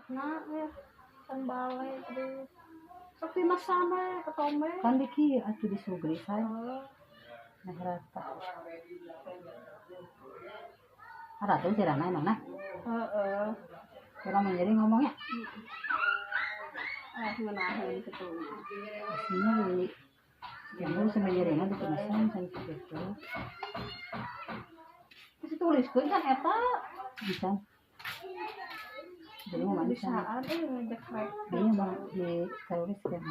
Nah, ya. Can balik aduh. Sok dimasan we ketombe. Kan di kieu atuh di sugri saya. Oh. Nah rata. Rata sih rana emang nah. Heeh. Kurang menjadi ngomongnya. Ah, ngeunaheun kitu. Isinya di jamur semenjerina di pemesan saya gitu. Terus dituliskeun kan eta Bisa. Jadi mau mandi sana. bisaan ngejekrek. Dia mau di teroris kan.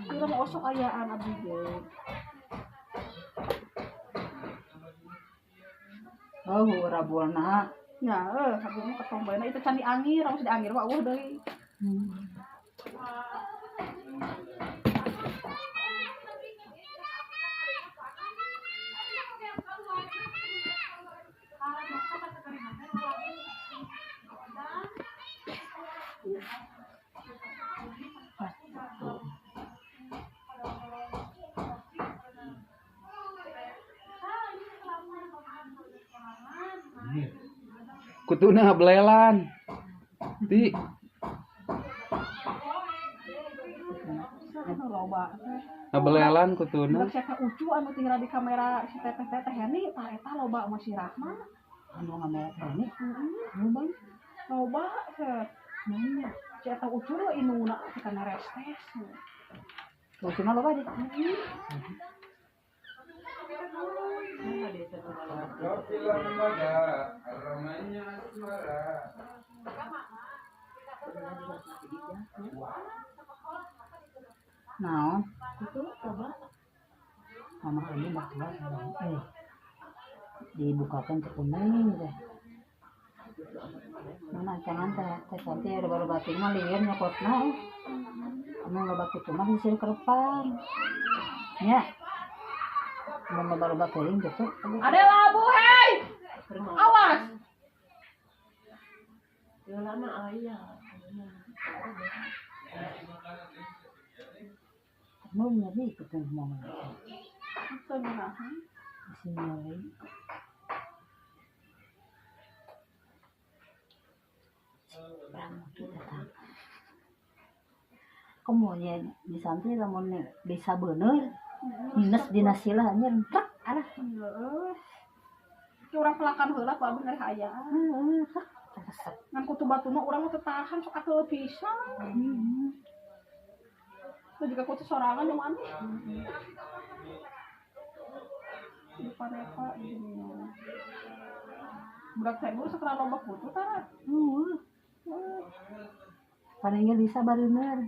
Kira mau osok ayaan abdi ge. Oh, rabona. Nya, abdi mah ketombeuna itu can diangir, harus diangir mah eueuh deui. Kutuna belelan. Ti Loba teh. ngabelelan kutuna. Budak siapa ucu anu tinggal di kamera si teteh teh Heni, tah eta loba sama si Rahma. Anu ngamera teh ini. Heeh. Loba. Loba teh. Nanya. Si eta ucu lo inuna teh kana restes. Kutuna loba deh. Naon? Itu loba. Mama ini mertua dibukakan ke kuning teh. Mana jangan teh teh nanti ada baru batik mah lieur nyokotna. Anu loba kitu mah disir kerepan. Nya. Mun loba loba teuing gitu. Ada labu hei. Awas. Ya lama ayah. Mau nyari ikutin mama. Itu ngeunaheun. Masih nyari. Pramutu datang. Kemudian di santri lamun bisa bener minus dina silah anjir trek alah. Heeh. Ki urang pelakan heula ku abdi ngarih ayaan. Heeh, trek resep. Ngan kutu batu mah urang mah teu tahan sok atuh pisan. Heeh. Itu juga kutu sorangan yang aneh. Di paneta ini. Budak saya guru setelah loba kutu tara. Heeh. Palingnya bisa bareuneur.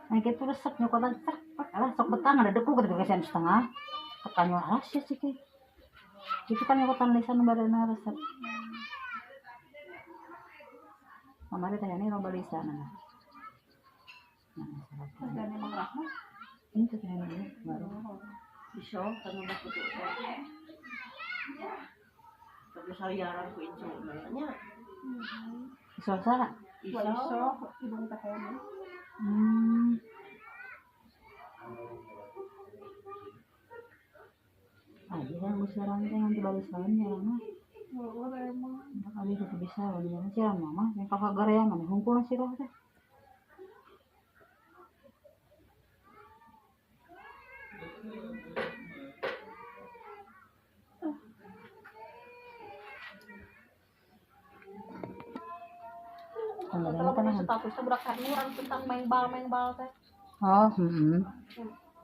Nah kitu resep nyokotan trek trek alah sok betang ada deku ketika kesian setengah. Tekan alah sih sih. Itu kan nyokotan lisan bareuneur resep. Mama teh tanya loba lisan. Nah, Dan emang Rahma ini tuh tanya ini baru. Iso kan loba kutu teh. Tapi saliaran ku incu nya. Iso saha? Iso. Iso hidung teh nya. Ah, iya geus sekarang teh nganti balisan nya mah. Heeh emang. Kali itu bisa lamun sih mama yang kakak ya mana hungkul sih teh. Kalau punya statusnya budak orang tentang main bal teh. Oh, heeh.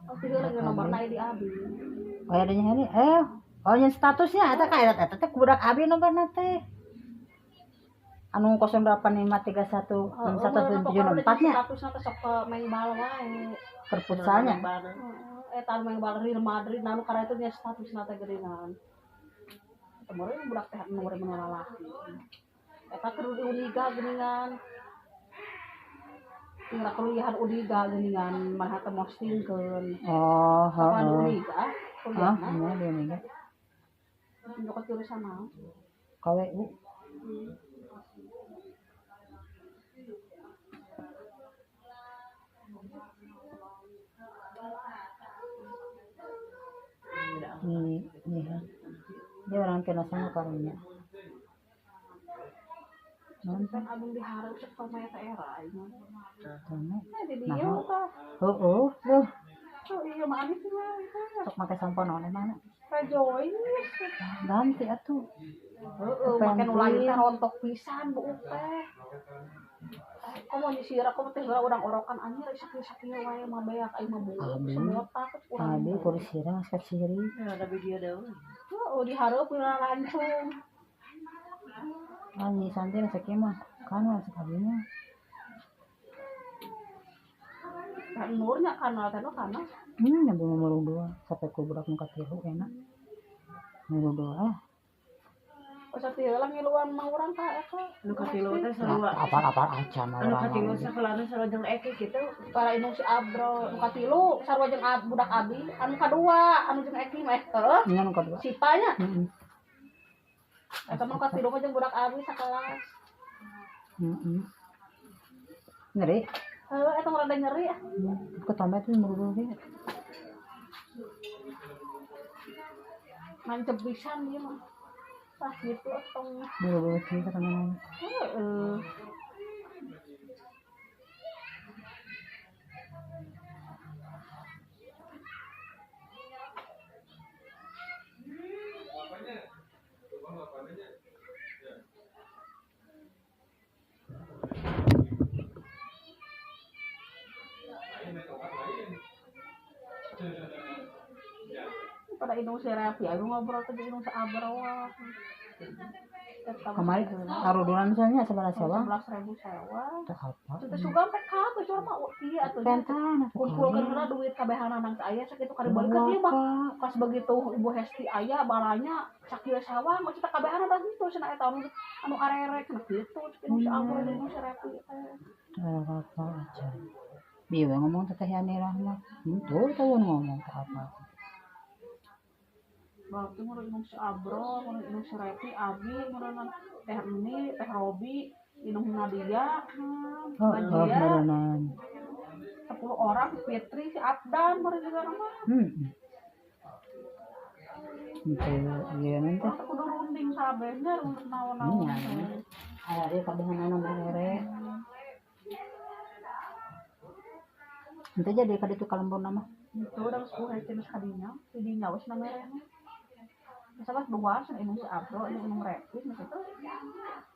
Oh, tiga lagi nomor naik di abi. Oh, adanya ini. Oh, yang statusnya eta ka eta teh budak abi nomorna teh. Anu 0853161764 nya. Statusna teh sok main bal wae. Perputsalnya. Heeh, eta main bal Real Madrid nanu karena itu nya statusna teh geuningan. Eta meureun budak teh nomor mun lalaki. Eta keur di Uniga geuningan. Tinggal kuliahan Uniga geuningan maneh teh postingkeun. Oh, heeh. Di heeh. Uniga Oh, kuliahna. iya di Uniga. Nyokot jurusan naon? KWU. Nih, dia orang kena sama karunya. Kan abang diharap cek sama eta era aing. Tama. Di dieu tah. Heeh, loh. Oh iya mah anis mah. Sok make sampo naon emang? Rejoice. Ganti atuh. Heeh, make nu lain teh rontok pisan buuk teh. Komo nyisir aku teh heula urang orokan anjir sakieu-sakieu wae mah beak aing mah buuk semotak urang. Abi kudu sirah sikat siri. Ya ada video deui. Heeh, dihareup heula lancung. Ah, nyi santai sakieu mah kan masuk abinya. Kan nurnya kana teh kana. Nyambung nomor 2 sampai ku budak nu katilu enak. Nomor 2. Oh, sati heula ngiluan mah urang ka eta. Nu katilu teh sarua. Apal-apal aja mah Anu urang. katilu sakelana sarua jeung Eki kitu. Para indung si Abro nu katilu sarua jeung budak abi, anu kadua anu jeung Eki mah heuh. Nya nu kadua. Sipanya. Heeh. Eta mah katilu mah jeung budak abi sakelas. Heeh. Nyeri. Heuh, eta mah rada nyeri ah. Ketambah tuh nomor 2 ge. Mancep pisan ieu mah. Tah gitu tong. Buru-buru sih kata mana. Heeh. Pada indung si Revi, ayo ngobrol teh indung si Abro. Kemarin tarudunan misalnya sebelas sewa. 11.000 sewa. Teu apa. Teu suka sampai kabeh cuma mah ieu atuh. Pentan Kumpulkeun heula duit kabehanana nang aya sakitu kali balikeun ieu mah. Pas begitu Ibu Hesti aya balanya sakieu sewa mah cita kabehana tah kitu cenah eta anu arerek cenah kitu cek indung si Abro jeung indung si Revi teh. Teu apa aja. Bieu ngomong teh Yani Rahmat. Henteu teu ngomong teh apa. Berarti meureun indung si Abro, meureun indung si Revi, Abi, meureun Teh Eni, Teh Robi, indung Nadia, Nadia, 10 orang, Fitri, si Abdan, meureun juga nama. Henteu ieu nanti. Kudu runding sabehnya, runding naon-naon. Aya ieu kabehanana mere. Henteu jadi ka ditu ka lembur mah. Henteu urang 10 hese geus ka dinya, di dinya we cenah merena. Misalnya dua, cenah indung si Abro, indung Revi, cenah kitu.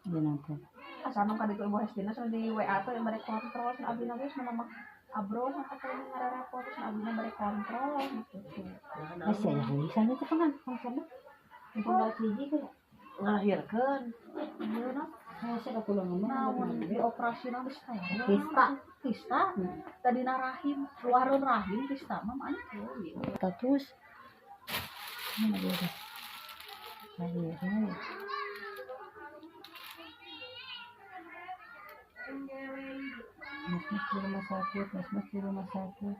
Ieu nanti. Asa nu ka ditu Ibu Hestina cenah di WA teh bade kontrol cenah abina geus cenah mah Abro cenah teh ngararepot cenah abina bade kontrol gitu. Geus aya tulisannya teh kan maksudna. Tinggal hiji ke Ngalahirkeun. Ieu na hese ka pulang mah naon di operasi na geus teh. Kista. Kista tadina rahim, luareun rahim kista mah mah Status. Mana dia? Lagi ya. Mas-mas di rumah sakit, mas-mas di rumah sakit.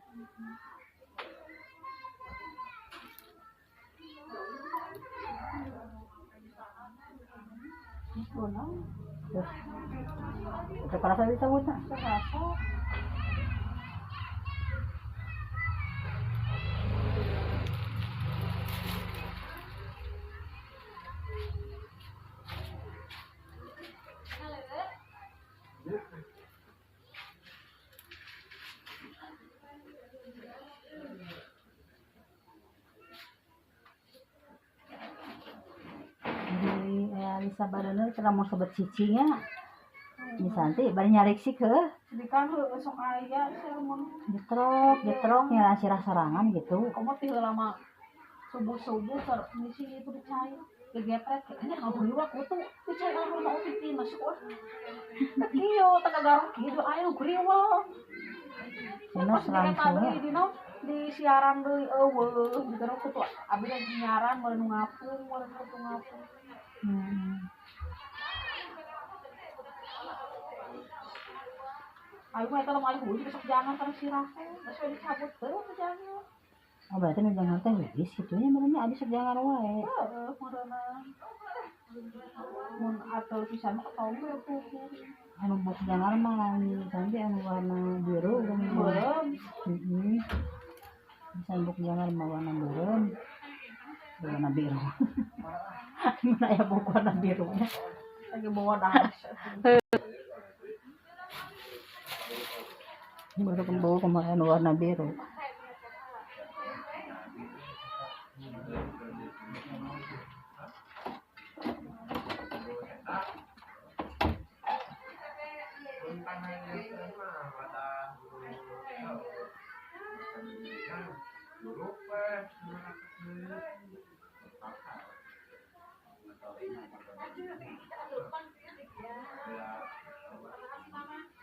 Itu kerasa disebut tak? Kerasa. Bisa badannya kena mau sobat cicinya misalnya bari nyarik sih ke jadi kan sok aya sih jetrok jetrok nyerah sirah sorangan gitu kamu teh lama subuh-subuh misi itu dicai gegetrek ini kamu geriwak kutu dicai orang mau pipi masuk wah kieu teu garuk kieu aya geriwak pas langsung di siaran deui eueuh digaruk kutu abi lagi nyaran meureun ngapung meureun kutu ngapung. Ayo mah eta mah ayo besok jangan karena sirah teh geus we dicabut terus jangan. Oh berarti nu jangan teh geus kitu nya meureun nya abis sok jangan wae. Heeh meureunna. Mun atur pisan mah tong we pupu. Anu buk jangan mah nanti anu warna biru beureum. Heeh. Bisa buk jangan mah warna beureum. warna biru. Mana aya buku warna biru. Lagi bawa das. Baru kembawa kemarin warna biru.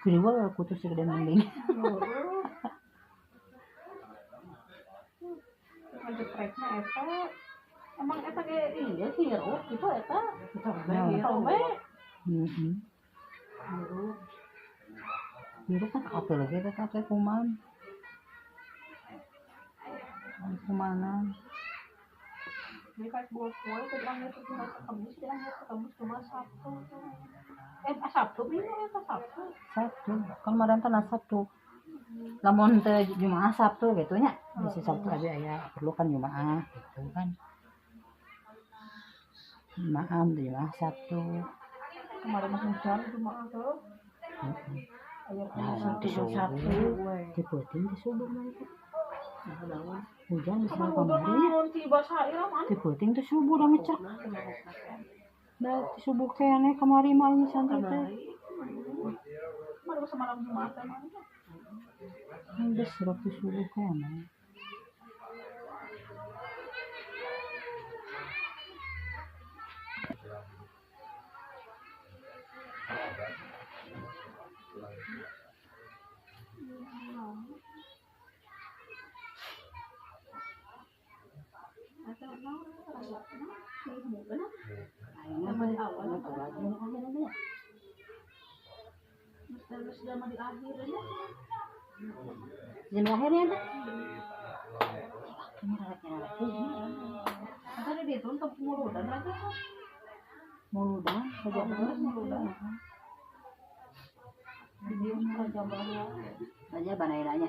Kedua aku tuh segede mending. Ngejeprekna eta. Emang eta ge ieu hirup gitu eta. Heeh. Hirup. Hirup kan apa lagi eta teh kuman. Kumanan. Ini kayak buah kue, bilang itu cuma kemis, bilang itu kemis cuma Sabtu. Sabtu minggu eta Sabtu. Sabtu. Kan kemarin teh Sabtu. Lamun teh Jumaah Sabtu gitu nya. Bisi Sabtu abi aya perlu kan Jumaah gitu kan. Jumaah, Jumaah Sabtu. Kemarin mah hujan Jumaah tuh. Heeh. Aya Nah, di Sabtu we. Di peuting di subuh mah itu. Hujan bisa Kapan kemarin. Di peuting teh subuh da ngecek. Da di subuh keneh kamari mah ini santai teh. Kemarin semalam Jumat teh mah. Geus serap di subuh keneh. Jam akhirnya ada. Muludan, raja banainanya.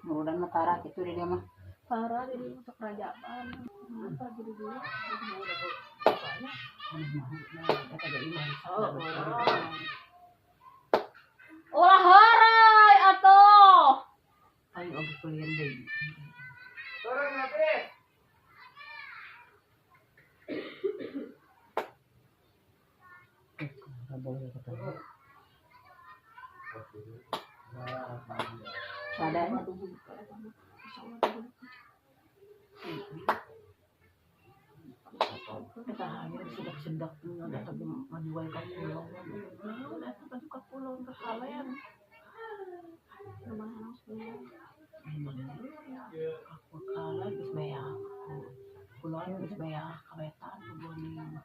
Muludan mah tara gitu di dia mah. Tara jadi untuk kerajaan. Apa jadi dia? Ulah heureuy atuh. Aing oge kuliah deui. Turun nanti. Sadanya. Kita hanya sedak-sedak ada tapi majuai ka pulau. Naon eta maju ka pulau teh kalian. Aku kalah geus beak. Pulau geus beak kawetan kuboning.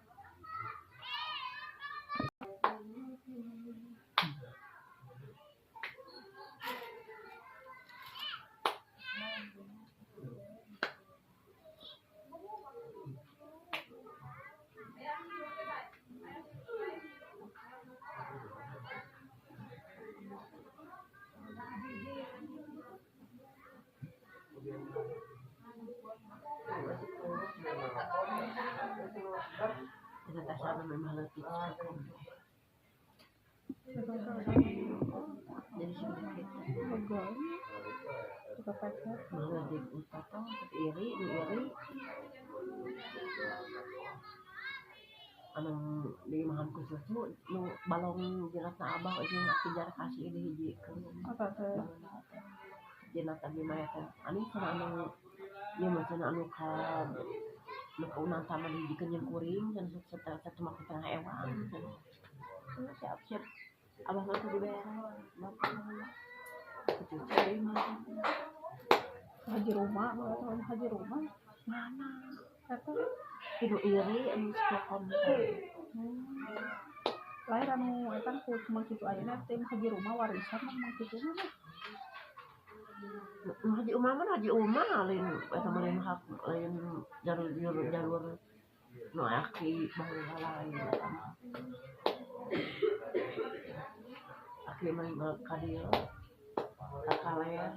Anu di imahan ku cucu nu balong jenatna abah jeung pijar kasih dihijikeun. Apa teh? Jenat abdi mah teh. Anu cenah anu ieu mah cenah anu ka nu kaunang sama dihijikeun jeung kuring cenah satu mah setengah ewang cenah. Siap-siap abah mah teh dibayar. Cucu deui mah. Haji rumah, mah haji rumah. Mana? Eta Kudu iri anu sepokon teh. Lain anu eta ku cuma cucu ayeuna teh haji rumah warisan mah mang cucuna mah. Haji Umar mah Haji Umar lain eta mah lain hak lain jalur jalur jalur nu aki baheula lain eta mah. Aki mah ka dieu ka kaler.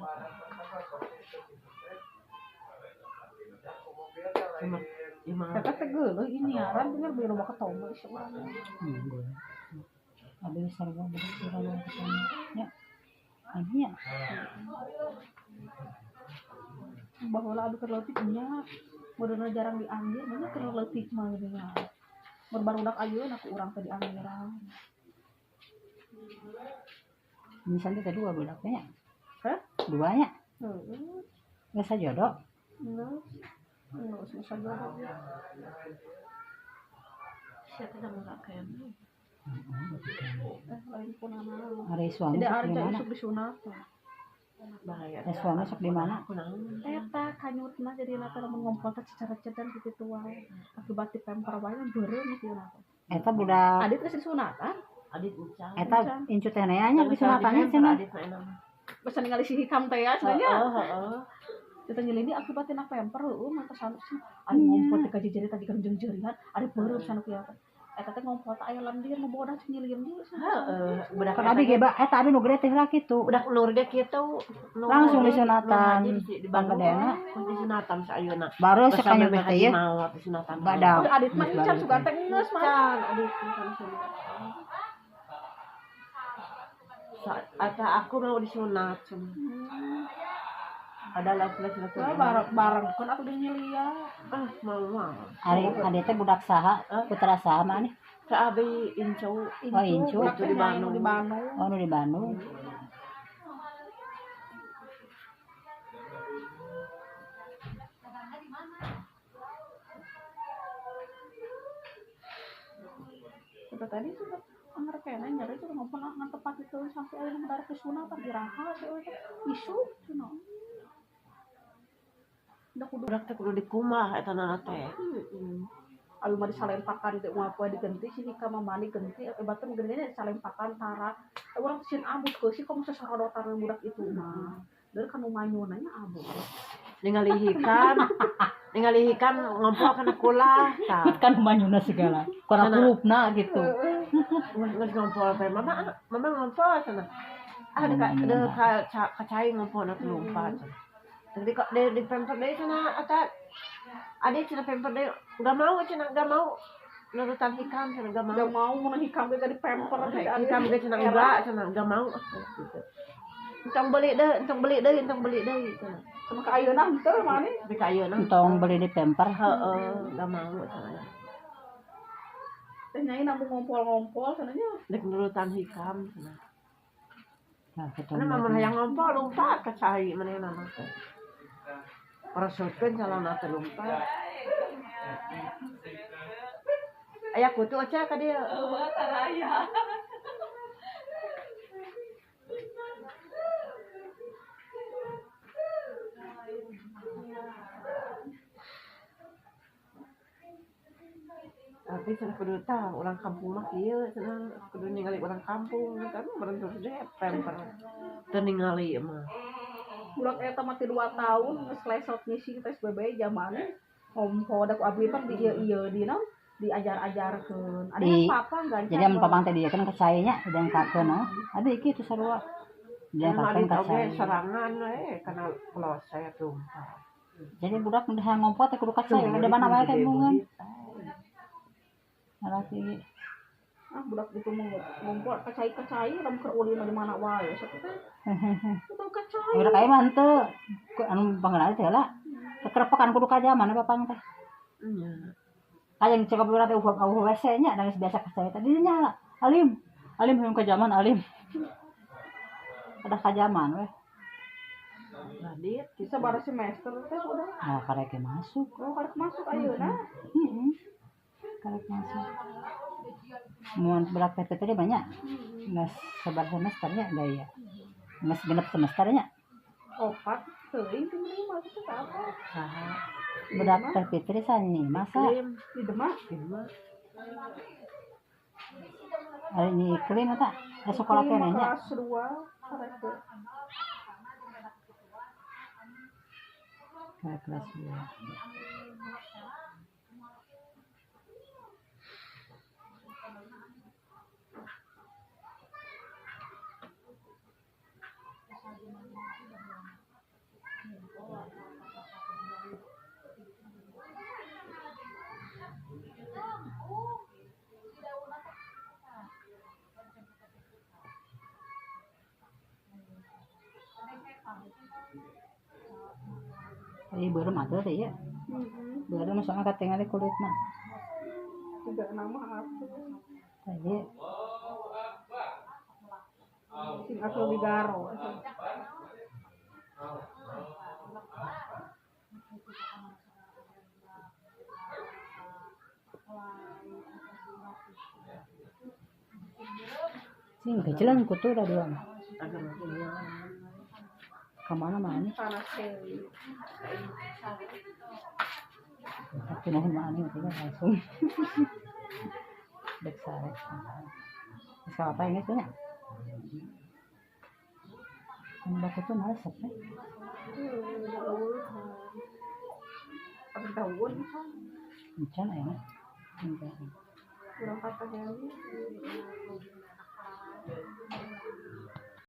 Cuma imah. Eta teh geuleuh ieu nyiaran bener beuh loba ketemu si urang. Abi sarua budak urang ketemu. Ya. Nya. Baheula abi keur leutik nya. Modona jarang diambil, mana keur leutik mah geuningan. Barudak ayeuna ku urang teh diambilan. Misalnya teh dua budaknya. Hah? Duanya? Heeh. Geus sajodo? Geus. Geus sajodo. Sia teh mangga keneh. Lain punana. Ari suami Tidak sok ada di mana? isuk disunat. Bahaya. Suami sok di mana? Eta kanyutna jadi teh lamun ngompol teh cecerecetan kitu wae. Akibat dipemper wae beureum kieu na. Eta budak Adit geus disunatan. Adit encan. Eta incu teh nya disunatannya cenah. Adit mah enak. Basa ningali si hikam teh ya cenah nya. Heeh. Kita nyelini akibat tina pemper heueuh mah teh sanuk cenah. Ari ngompol teh gaji jeri tadi genjeng jerihan, ari beureum sanuk kieu teh. Eta teh ngompol teh aya lendir nu bodas nyilin deui. Heeh, budak Kan abi ge eta abi nu gede teh lah kitu. Budak nu gede kitu. Langsung disunatan. Di Bandung. Pangedena. Disunatan sayeuna. Baru sakanyut teh ieu. Maot disunatan. Badak. Adit mah encan sugan teh geus mah. Adit encan sunatan. Eta aku mau disunat cenah. Ada laki-laki bareng kan aku dinyelia. Ah, mau mah. Ari ade teh budak saha? Putra saha mah nih? Ka abi incu. Oh, incu. Itu di Bandung. Di Bandung. Oh, nu di Bandung. Kita tadi sudah anger kene nyari tuh ngompol ngan tepat itu sampai ayeuna mendarat ke sunatan iraha seueur teh isuk cenah. Budak teh kudu dikumah eta nana teh. Heeh. Abi mah disalempakan teh moal poe digenti si nikah mah mani genti akibatna mah geuning disalempakan tara. Urang sieun abus keusi komo sasorodotan budak itu mah. Deui kan nu manyuna nya abus. Ningali hikam, ningali hikam ngompol kana kulah tah. Kan manyuna segala. Kana kulupna gitu. Geus ngompol teh mama, mama ngompol cenah. Ah deuk ka cai ngompolna teh lompat cenah. Jadi kok di pemper deui cenah eta ade cenah pemper deui enggak mau cenah enggak mau nurutan hikam cenah enggak mau. Enggak mau mun hikam ge di pemper hikam ge cenah enggak cenah enggak mau gitu. Entong beli deui, entong beli deui, entong beli deui cenah. Sama ka ayeuna henteu maneh. Di ka ayeuna entong beli di pemper heeh enggak mau cenah. Teh nyai namung ngompol-ngompol cenah nya. Dek nurutan hikam cenah. Nah, karena mun hayang ngompol lompat ka cai manehna mah teh. Parasutkeun calon teh lompat. Aya kutu aca ka dieu. Eueuh saraya. Tapi cenah kudu tah urang kampung mah kieu cenah kudu ningali urang kampung kan meureun terus deh pemper teu ningali mah. Budak eta mah 2 tahun geus lesot ngisi PSBB zaman ngompol da ku abdi mah di ieu-ieu di naon diajar-ajarkeun. Ada papa gancang. Jadi amun papang teh dieu kan ka cai nya didengkakeun oh. Abi kitu sarua. Didengkakeun ka cai. Sorangan we kana kloset lompat. Jadi budak mun hayang ngompol teh kudu ka cai di mana wae teh embungeun. Laki. Ah budak itu mau ngompol kacai-kacai lamun keur ulin di mana wae sok teh. Kudu kacai. Budak aya mah henteu anu pangeran teh lah. Kekerepekan kudu ka zaman bapang teh. Nya. Hayang cekap urang teh eueuh WC nya da geus biasa kacai teh dinya lah. Alim. Alim hayang ka zaman alim. Ada ka zaman weh. Radit bisa baru semester teh udah. Nah, karek masuk. Oh, karek masuk ayeuna. Heeh. Karek masuk. Mun budak PT tadi banyak. Geus sabar semesternya da ya. Geus genep semesternya. Opat teuing teh mah kitu teh apa? Saha? Budak Teh Fitri sani masa di Demak. Di Demak. Ari ni iklim eta sekolah keneh nya. Kelas 2 karek teh. Kelas 2. Ih, beureum atuh teh ieu. Beureum soalna katingali kulitna. Tiga nama atuh. Tah ieu. Sing atuh di garo. Sing kecilan kutu dah dua mah. Agar makin ya. Kemana mana? Panas sekali. Tapi mohon maaf nih, langsung. Dek sare. Terus apa ini tuh ya? Mbak kutu malah resep. Apa tahun? Encan ya. Encan. Kurang kata Heli.